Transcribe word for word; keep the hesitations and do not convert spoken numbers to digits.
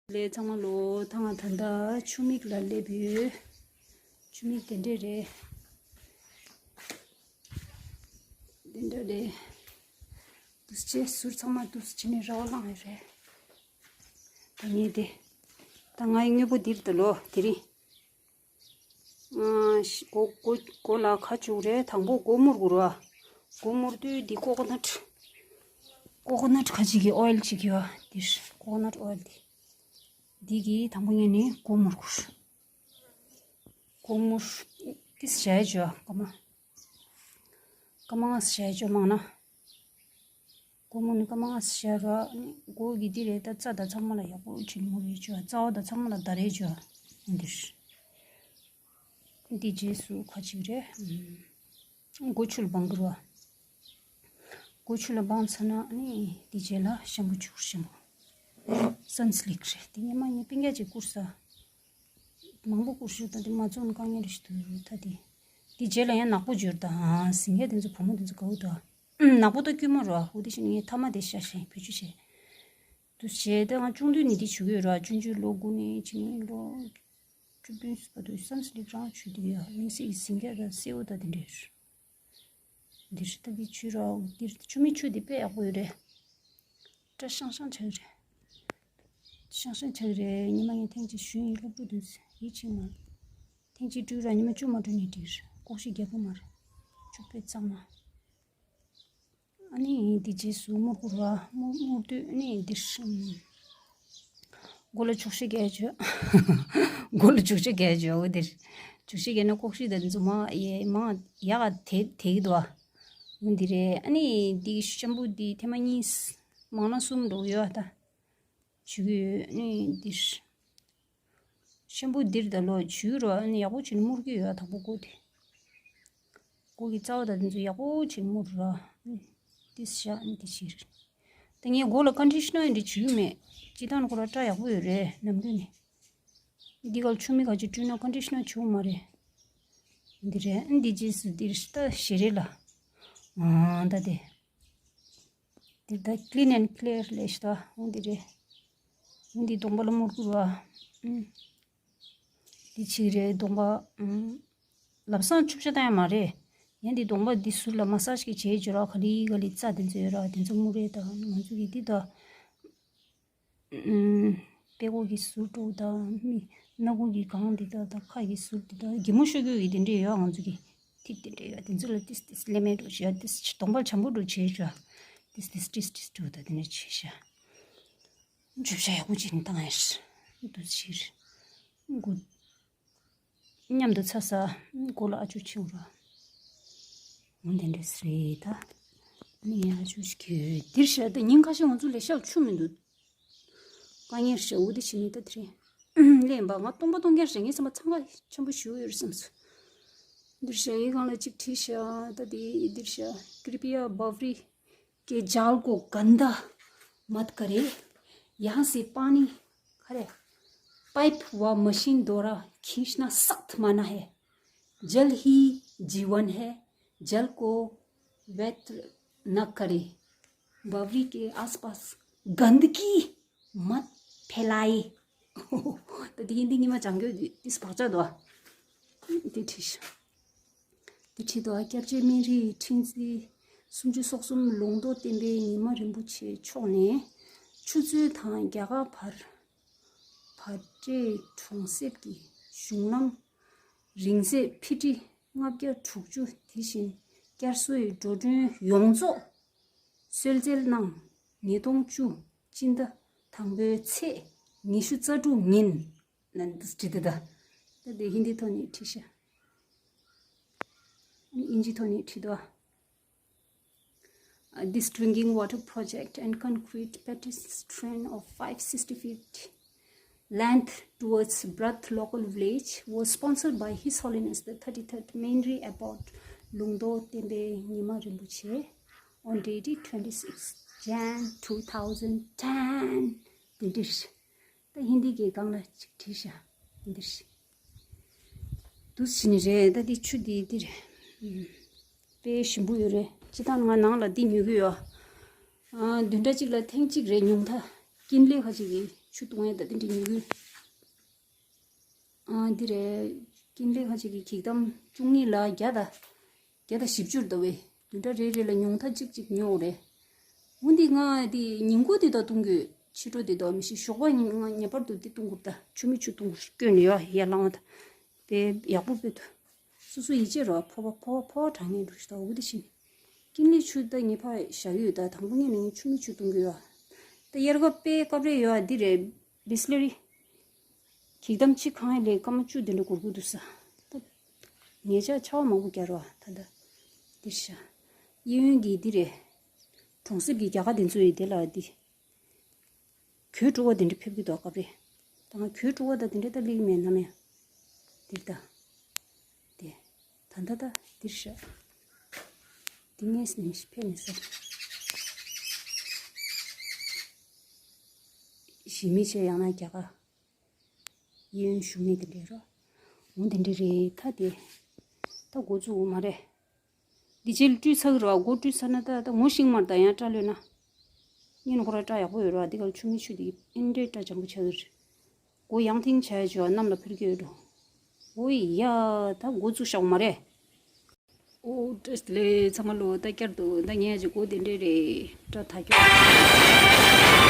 ལས་ཚང་མ་ལོ། ད་ང་ད་ལྟ་ཆུ་མིག་ལ་སླེབས་ཡོད། ཆུ་མིག་དེ་འདྲས་རེད། དེ་འདྲ་རེད། འདུག་སེ་ཟུར་ཚང་མ་འདུག་སེ་བྱས་ནས་ར་བ་ལངས་ཡོད་རེད། ད་ངས་དེ། ད་ང་ཡི་དངོས་པོ་འདིར་ད་ལོ་དེ་རིང་། ཨ་ཤི་སྒོ་སྒོ་སྒོ་ལ་ཁ་བཅུག་རེད། དང་པོ་སྒོ་མུར་དགོས་རེད་བ། སྒོ་མུར་དུས་འདི་ཀོ་ཀོ་ནཊ། ཀོ་ཀོ་ནཊ་ཁ་ཅིག་གི་ཨོ་ཡིལ་ཅིག་ཡོད་བ། འདིར་ཀོ་ཀོ་ནཊ་ཨོ་ཡིལ་འདི། འདི་གིས་དང་པོ་ངས་ནི་སྒོ་མུར་དགོས། སྒོ་མུར་ཏིས་བྱས་བྱོས་ཀ་མ། ཀ་མ་ང་བྱས་བྱོས་མང་ན། སྒོ་མུར་ནི་ཀ་མ་ང་བྱས་ར་ནི་སྒོ་གི་འདི་རེད། ད་རྩ་དང་ཚང་མ་ལ་ཡག་པོ་བྱས་ནི་མུར་རེ་བྱོས། རྩ་བ་དང་ཚང་མ་ལ་ད་རེ་བྱོས། འདིར། འདི་རྗེས་སུ་ཁ་ཅིག་རེད། སྒོ་ཆུ་ལ་སྦང་དགོས་རེད་བ། སྒོ་ཆུ་ལ་སྦང་ཚར་ན་ནི་འདི་རྗེས་ལ་ཤམ་བུ་བྱུག་ཤམ་བུ། སན་སི་ལིག་རེད། འདི་ཉི་མ་ངས་སྤུན་ཀྱག་ཅིག་བསྐུར་ས། མང་པོ་བསྐུར་ཤོག་ད་འདི་མ་བཙོང་དཀའ་ངལ་རེད་ཤི་འདུག་ད་འདི། འདི་རྗེས་ལ་ཡང་ནག་པོ་འབྱོར་ད། ཨ་ཟིང་ངེ་དེ་ཚོ་བུ་མོ་དེ་ཚོ་དགའ་བོ་ད། ནག་པོ་ད་དཀྱུས་མ་རེད་བ། འོ་དེ་བཞིན་ངས་ཐ་མ་དེ་ཤ་ཤེ་བེད་སྤྱོད་བྱས། འདུག་སེ་བྱས་ད་ང་ཆུང་དུས་ནས་འདི་བྱུག་གི་ཡོད་རེད་བ། ཆུང་ཆུང་ལོ་དགུ་ནས་བྱས་ནས་ལོ་བཅུ་བདུན་བར་དུ་སན་སི་ལིག་རང་བྱུག་བསྡད་ཡོད། དམིགས་བསལ་གྱི་ཟིང་ངེ་ད་སེར་པོ་ད་དེ་འདྲས། འདིར་ལྟ་གི་ཆུ་ར་འདིར་ཆུ་མིག་ཆུ་འདི་དཔེ་ཡག་པོ་ཡོད་རེད། སྐྲ་ཤང་ཤང་ཆགས་རེད། ཤང་ཤང་ཆགས་རེད། ཉི་མ་ངས་ཐེངས་གཅིག་ཞུ་ཡིན། སློབ་ཕྲུག་དུས་ཡིད་ཆེས་མ། ཐེངས་གཅིག་བཀྲུས་ར་ཉི་མ་བཅུ་མ་བཀྲུས་ནས་འགྲིག་རེད། ལྐོག་ཤི་རྒྱག་གི་མ་རེད། ཆུ་དཔེ་གཙང་མ། ཨ་ནི་འདི་རྗེས་སུ་མུར་བསྐུར་བ། མུར་མུར་དུས་ཨ་ནི་འདིར། མགོ་ལ་བྱུག་ཤ་རྒྱག་བྱོས། མགོ་ལ་བྱུག་ཤ་རྒྱག་བྱོས། འོ་འདིར། བྱུག་ཤ་རྒྱག་ན་ལྐོག་ཤི་ད་འདི་ཚོ་མ་ཡེ་མ་ཡག་ག་དེ་དེ་གི་འདུག་ཨ། འོ་འདི་རེད། ཨ་ནི་འདི་ཤམ་བུ་འདི་ཐེངས་མ་གཉིས། མང་ན་གསུམ་འགྲོ་གི་ཡོད་ཨ་ད། བྱུག་གི་ཡོད། ཨ་ནི་འདིར། ཤམ་བུ་འདིར་ད་ལོ་བྱུག་རོ། ཨ་ནི་ཡག་པོ་བྱས་ནས་མུར་གྱི་ཡོད། དང་པོ་སྒོ་དེ། སྒོ་གི་རྩ་བ་དང་དེ་ཚོ་ཡག་པོ་བྱས་ནས་མུར་རོ། ཏིས་བཞག་ཨ་ནི་དེ་ཕྱིར། ད་ངས་སྒོ་ལ་ཀོན་ཌི་ཤི་ནར་འདི་བྱུག་གི་མེད། སྤྱིར་བཏང་ཁོ་ར་སྐྲ་ཡག་པོ་ཡོད་རེད་ནམ་རྒྱུན་ནས། འདི་ག་ལ་ཆུ་མིག་ག་ཅིག་བཀྲུས་ན་ཀོན་ཌི་ཤི་ནར་བྱུག་མ་རེད། འདི་རེད། ཨ་འདི་རྗེས་སུ་འདིར་ད་ཞེ་རེད་ལ། ཨང་ད་དེ། འདིར་ད་ཀི་ལིན་ཨེན་ཀི་ལི་ཡར་ལས་ཤི་ད། འོ་འདི་རེད། འོ་འདི་གདོང་པ་ལ་མུར་བསྐུར་བ། ཨུམ། འདི་གཅིག་རེད་གདོང་པ། ཨུམ། ལམ་སང་ཆུ་བྱ་བཏང་ཡ་མ་རེད། ཡང་འདི་གདོང་པ་འདི་ཟུར་ལ་མ་སཱ་ཇི་གི་བྱས་བྱོས་ར། ག་ལི་ག་ལི་རྩ་དེ་ཚོ་ཡོད་ར། དེ་ཚོ་མུར་རེད། ད་ང་ཚོ་གི་འདི་ད། ཨུམ། པད་ཀོ་གི་ཟུར་དཀྲོག་དང་མི་སྣ་ཁུག་གི་སྒང་འདི་དག་དང་ཁ་གི་ཟུར་འདི་དག་གད་མོ་ཤོར་རྒྱུ་ཡི་དེ་འདྲས་ཡོད། ང་ཚོ་གི་ཐིག་དེ་འདྲས་ཡོད། དེ་ཚོ་ལ་ཏིས་ཏིས་ལེ་མེ་འགྲོ་བྱེད་ཡ། ཏིས་གདོང་པ་འཇམ་པོ་འགྲོ་བྱེད་བྱ། ཏིས་ཏིས་ཏིས་ཏིས་འགྲོ་ད་དེ་འདྲས་བྱེད་བྱ། བཅུ་བྱ་ཡག་པོ་བྱེད་ནས་བཏང་ཡ་ཤི་འདུག་ཕྱིར། མགོ་མཉམ་དུ་ཚ་ས། མགོ་ལ་ཨ་ཅུ་ཆེའུ་ར། འོ་དེ་འདྲས་རེད་ད། ནི་ཨ་ཅུ་ཞིག་གི་འདིར་བཞག་ད་ཉིན་ཁ་ཤས་ང་ཚོ་ལས་ཤག་ཆུ་མི་འདུག་དཀའ་ངལ་ཞེ་པོ་དེ་བྱེད་ནི་ད་དེ་རིང་ལས་ཡིན་པ། ང་སྟོང་པ་སྟོང་རྐྱང་རེད། ངའི་བསམ་པ་འཚང་ཁ་ཆེན་པོ་ཞེ་པོ་ཡོད་རེད་བསམ་སོང་། འདིར་བཞག་ཡི་སྒང་ལ་གཅིག་བྲིས་ཤག་ད་དེ་འདིར་བཞག कृपया बावरी के जाल को गंदा मत करें। यहाँ से पानी खरे पाइप व मशीन द्वारा खींचना सख्त मना है। जल ही जीवन है, जल को व्यर्थ न करें। बावरी के आसपास गंदगी मत फैलाएं। ད་དེ་ཡིན་དེ་ཉི་མ་ཅང་གི་དེ་སྤག་ཆ་དོ། དེ་བྲིས་ཤག་དེ་བྲིས་དོ། སྐྱབས་རྗེ་སྨན་རིའི་ཁྲི་འཛིན་སུམ་ཅུ་སོ་གསུམ་ལུང་རྟོགས་བསྟན་པའི་ཉི་མ་རིན་པོ་ཆེ་མཆོག་ནས་ཆུ་མཛོད་དང་རྒྱ་གར་བར་བ་ཊའི་གྲོང་གསེབ་ཀྱི་གཞུང་ལམ་རིང་ཚད་ཕི་ཊི་ལྔ་བརྒྱ་དྲུག་ཅུ། དེ་བཞིན་བསྐྱར་གསོའི་འགྲོ་གྲོན་ཡོངས་རྫོགས་གསོལ་སྩལ་གནང་། ཉིས་སྟོང་བཅུ་སྤྱི་ཟླ་དང་པོའི་ཚེས་ཉི་ཤུ་རྩ་དྲུག་ཉིན། ན་འདི་བྲིས་ཏེ་ད། ད་དེ་ཧིན་དི་ཐོག་ནས་བྲིས་ཤག་ཨིན་ཇི་ཐོག་ནས་བྲིས་དོ། Uh, this drinking water project and concrete pedestrian of five sixty feet length towards Brat local village was sponsored by His Holiness the thirty-third Menri Abbot Lungdo Tenpe Nyima Rinpoche on dated twenty-sixth Jan two thousand ten. དེ་འདྲ་རེད། ད་ཧིན་དི་གི་སྒང་ལ་ཅིག་བྲིས་ཤག་འདིར་ཞིག་འདུག་ཕྱིན་ནི་རེད། ད་འདི་ཆུ་འདི་འདི་རེད། དཔེ་ཞིམ་པོ་ཡོད་རེད། སྤྱིར་བཏང་ང་ནང་ལ་འདི་ཉོ་གི་ཡོད། ཨ། བདུན་ཕྲག་གཅིག་ལ་ཐེངས་གཅིག་རེ་ཉུང་མཐའ་ཀིན་ལེ་ཁ་ཅིག་གི་ ཆུ་བཏུང་ཡས་ད་དེ་འདྲ་ཉོ་གི། ཨ་འདི་རེད། ཀིན་ལི་ཁ་ཅིག་གི་གིག་དམ་བཅུ་གཉིས་ལ་བརྒྱ་དང་། བརྒྱ་དང་བཞི་བཅུ་རེད་ད་བས། བདུན་ཕྲག་རེ་རེ་ལ་ཉུང་མཐའ་གཅིག་གཅིག་ཉོ་རེད། འོ་འདི་ང་འདི་ཉིན་གུང་འདི་དག་བཏུང་གི། ཕྱི་དྲོ་འདི་དག་མི་ཤེས། ཞོགས་པ་ང་ངེས་པར་དུ་འདི་བཏུང་དགོས་ད། ཆུ་མིག་ཆུ་བཏུང་དགོས། སྐྱོན་ཡོད་ཡར་ལངས་ད། དཔེ་ཡག་པོ་དཔེ་འདུག་སོ་སོ་ཡིད་ཆེས་རོགས། ཕོ་བ་ཕོ་བ་ཕོ་བ་དྲང་ངེས་འགྲོ་ཞིག་ད་འོ་འདི་ཤིན། ཀིན་ལི་ཆུ་ད་ངེས་པར་བཞག་གི་ཡོད་ད། དང་པོ་ངས་ནི་ཆུ་མིག་ཆུ་བཏུང་གི་ཡོད། ད་དབྱར་ཁ་དཔེ་སྐབས་རེ་ཡོད་འདི་རེད། བི་སི་ལེ་རི། གིག་དམ་གཅིག་གང་ཡིན་ལས་སྐར་མ་བཅུ་དེ་འདྲ་འགོར་གི་འདུག་ས། ད་ངེད་ཅག་ཆར་པ་མང་པོ་རྒྱག་རོགས་ད་ད། འདིར་ཤ། གཡས་གཡོན་གྱི་འདི་རེད། གྲོང་གསེབ་ཀྱི་རྒྱ་གར་དེ་ཚོ་ཡི་དེ་ལ་འདི། གོས་དཀྲུག་པ་དེ་འདྲ་ཕེབས་ཀྱི་འདུག་སྐབས་རེ། ད་ང་གོས་དཀྲུག་པ་ད་དེ་འདྲ་ད་སླེབས་མེད་ནམ་ཡང་། འདིར་ད། དེ། ད་ད་ད་འདིར་ཤ། འདི་ངས་ནི་ཕེབས་མི་སྲིད། གཞིས་མི་ཆེ་ཡང་ན་རྒྱ་གར། གཡས་གཡོན་བཞུགས་མི་དེ་འདྲས་རོ། འོ་དེ་འདྲས་རེད་ད་དེ། ད་འགོ་བཙུགས་མ་རེད། འདི་རྗེས་ལ་བཀྲུས་ཚར་གི་རོ། འགོ་བཀྲུས་ཚར་ན་ད་ད་ངོ་ཤེས་མར་ད་ཡང་སྐྲ་ལོས་ན། སྙིང་ཁོ་ར་སྐྲ་ཡག་པོ་ཡོད་རོ། འདི་ག་ལ་ཆུ་མིག་ཆུ་དེ་ཨིན་འདྲས་སྐྲ་འཇམ་པོ་ཆགས་གི་རེད། འགོ་ཡང་ཐིང་བྱས་བྱས་གནམ་ལ་འཕུར་གི་ཡོད་འགྲོ། འོ་ཡ། ད་འགོ་བཙུགས་ཤག་མ་རེད། ཨོ་བཀྲ་ཤིས་བདེ་ལེགས་ཚང་མ་ལོ། ད་བསྐྱར་དུ་ད་ངས་ཀྱི་སྒོ་དེ་འདྲས་རེད་སྐྲ་ད་སྐྱོ།